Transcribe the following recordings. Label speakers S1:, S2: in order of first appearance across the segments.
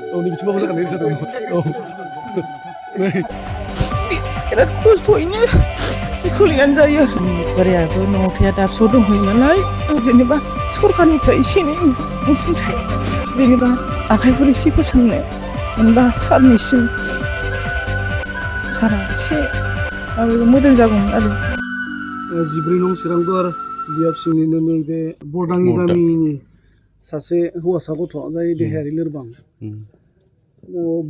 S1: 네 미친 bab을 내가 내리자 되는 거. 네.
S2: बिराद खस्थ'यैनो सोलिनानै जायो आरो बोरायाबो न'आव थाया दाबसेयाव दंहैयो नालाय जेनेबा सरखारनिफ्राय एसे एनै अनसुंथाइ जेनेबा आखाइफोर एसे फोसाबनो मोनबा सारनिसिम सारा एसे माबाबा मोजां जागौमोन आरो
S1: 14 नं सिरांदुवार बियाबसिंनिनो नैबे बरदाङि गामिनि सासे हौवासा गथ' जाय देहायारि लोरबां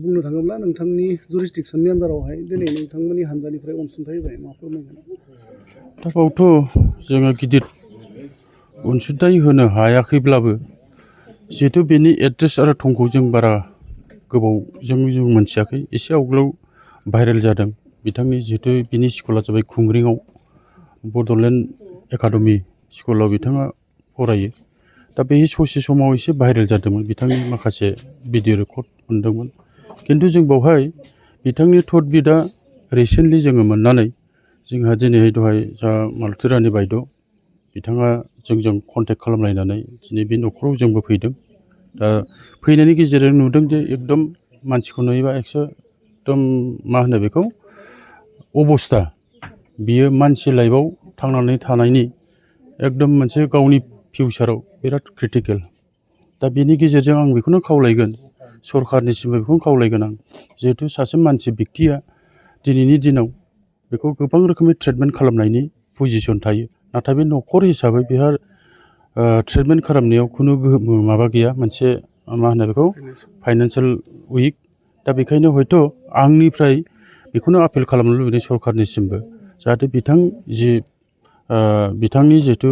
S1: बुंनो थाङोब्ला नोंथांनि जुरिसडिक्सननि आन्दारावहाय दिनै नोंथांमोननि हान्जानिफ्राय अनसुंथाइ होबाय मा फोरमायगोन
S3: दा बावथ' जोङो गिदिर अनसुंथाइ होनो हायाखैब्लाबो जिहेथु बेनि एड्रेस आरो थंखौ जों बारा गोबावजों जों मोनथियाखै एसे आवगोलाव भाइरेल जादों बिथांनि जिहेथु बिनि स्कुला जाबाय खुंग्रिङाव बड'लेण्ड एकाडेमि स्कुलाव बिथाङा फरायो दा बे ससे समाव एसे भाइरेल जादोंमोन बिथांनि माखासे भिडिअ रेकर्ड मोनदोंमोन खिन्थु जों बावहाय बिथांनि थर्ड बिटआ रिसेन्टलि जोङो मोननानै जोंहा दिनैहाय दहाय जा मालथि रानि बायद' बिथाङा जोंजों कन्टेक्ट खालामलायनानै दिनै बे न'खराव जोंबो फैदों दा फैनायनि गेजेरजों नुदों जे एकदम मानसिखौ नुयोबा एकदम मा होनो बेखौ अबस्था बियो मानसि लाइफआव थांनानै थानायनि एकदम मोनसे गावनि फिउचाराव बिराद क्रिटिकेल दा बेनि गेजेरजों आं बेखौनो खावलायगोन सरखारनिसिमबो बेखौनो खावलायगोन आं जिहेथु सासे मानसि व्यक्तिया दिनैनि दिनाव बेखौ गोबां रोखोमनि ट्रिटमेन्ट खालामनायनि पजिसन थायो नाथाय बे न'खर हिसाबै बेहा ट्रिटमेन्ट खालामनायाव खुनु माबा गैया मोनसे मा होनो बेखौ फाइनान्सियेल उइक दा बेखायनो हयथ' आंनिफ्राय बेखौनो आपिल खालामनो लुबैदों सरखारनिसिमबो जाहाथे बिथांनि जिहेथु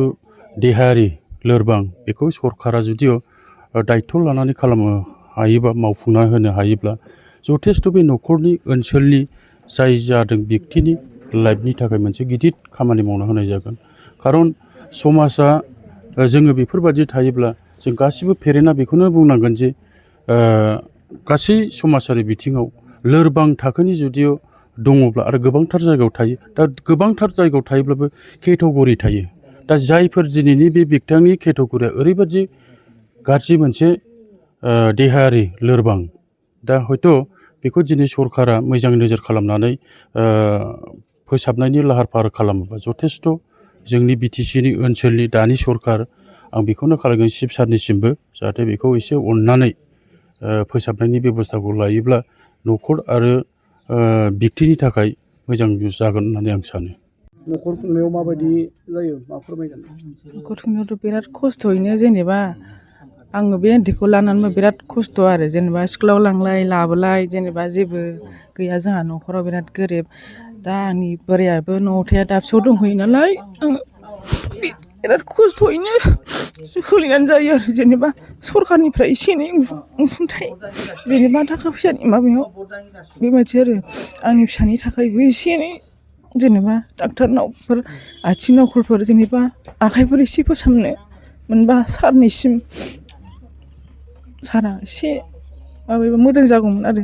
S3: देहायारि लोरबां बेखौ सरकारा जुदिअ दायथ' लानानै खालामनो हायोबा मावफुंना होनो हायोब्ला जथेस्थ' बे न'खरनि ओनसोलनि जाय जादों व्यक्तिनि लाइफनि थाखाय मोनसे गिदिर खामानि मावना होनाय जागोन खारन समाजा जोङो बेफोरबादि थायोब्ला जों गासिबो पेरेन्टआ बेखौनो बुंनांगोन जे गासै समाजारि बिथिङाव लोरबां थाखोनि जुदिअ दङब्ला आरो गोबांथार जायगायाव थायो दा गोबांथार जायगायाव थायोब्लाबो केटेगरि थायो दा जायफोर दिनैनि बे बिथांनि केटेगरिया ओरैबादि गाज्रि मोनसे देहायारि लोरबां दा हयथ' बेखौ दिनै सरकारा मोजां नोजोर खालामनानै फोसाबनायनि लाहार फाहार खालामोबा जथेस्थ' जोंनि बिटिसिनि ओनसोलनि दानि सरकार आं बेखौनो खालामगोन चिफ सारनिसिमबो जाहाथे बेखौ एसे अननानै फोसाबनायनि बेब'स्थाखौ लायोब्ला न'खर आरो व्यक्तिनि थाखाय मोजां जागोन होननानै आं सानो
S1: न'खर खुंनायाव माबायदि जायो मा फोरमायगोन
S2: न'खर खुंनायावथ' बिराद खस्थ'यैनो जेनेबा आङो बे उन्दैखौ लानानैबो बिराद खस्थ' आरो जेनेबा स्कुलाव लांलाय लाबोलाय जेनेबा जेबो गैया जोंहा न'खराव बिराद गोरिब दा आंनि बोरायाबो न'आव थाया दाबसेयाव दंहैयो नालाय आङो बिराद खस्थ'यैनो सोलिनानै जायो आरो जेनेबा सरखारनिफ्राय एसे एनै अनसुंथाइ जेनेबा थाखा फैसानि माबायाव बेबायदि आरो आंनि फिसानि थाखायबो एसे एनै जेनेबा डाक्टारनावफोर आथिं नखलफोर जेनेबा आखाइफोर एसे फोसाबनो मोनबा सारनिसिम सारा एसे माबाबा मोजां जागौमोन आरो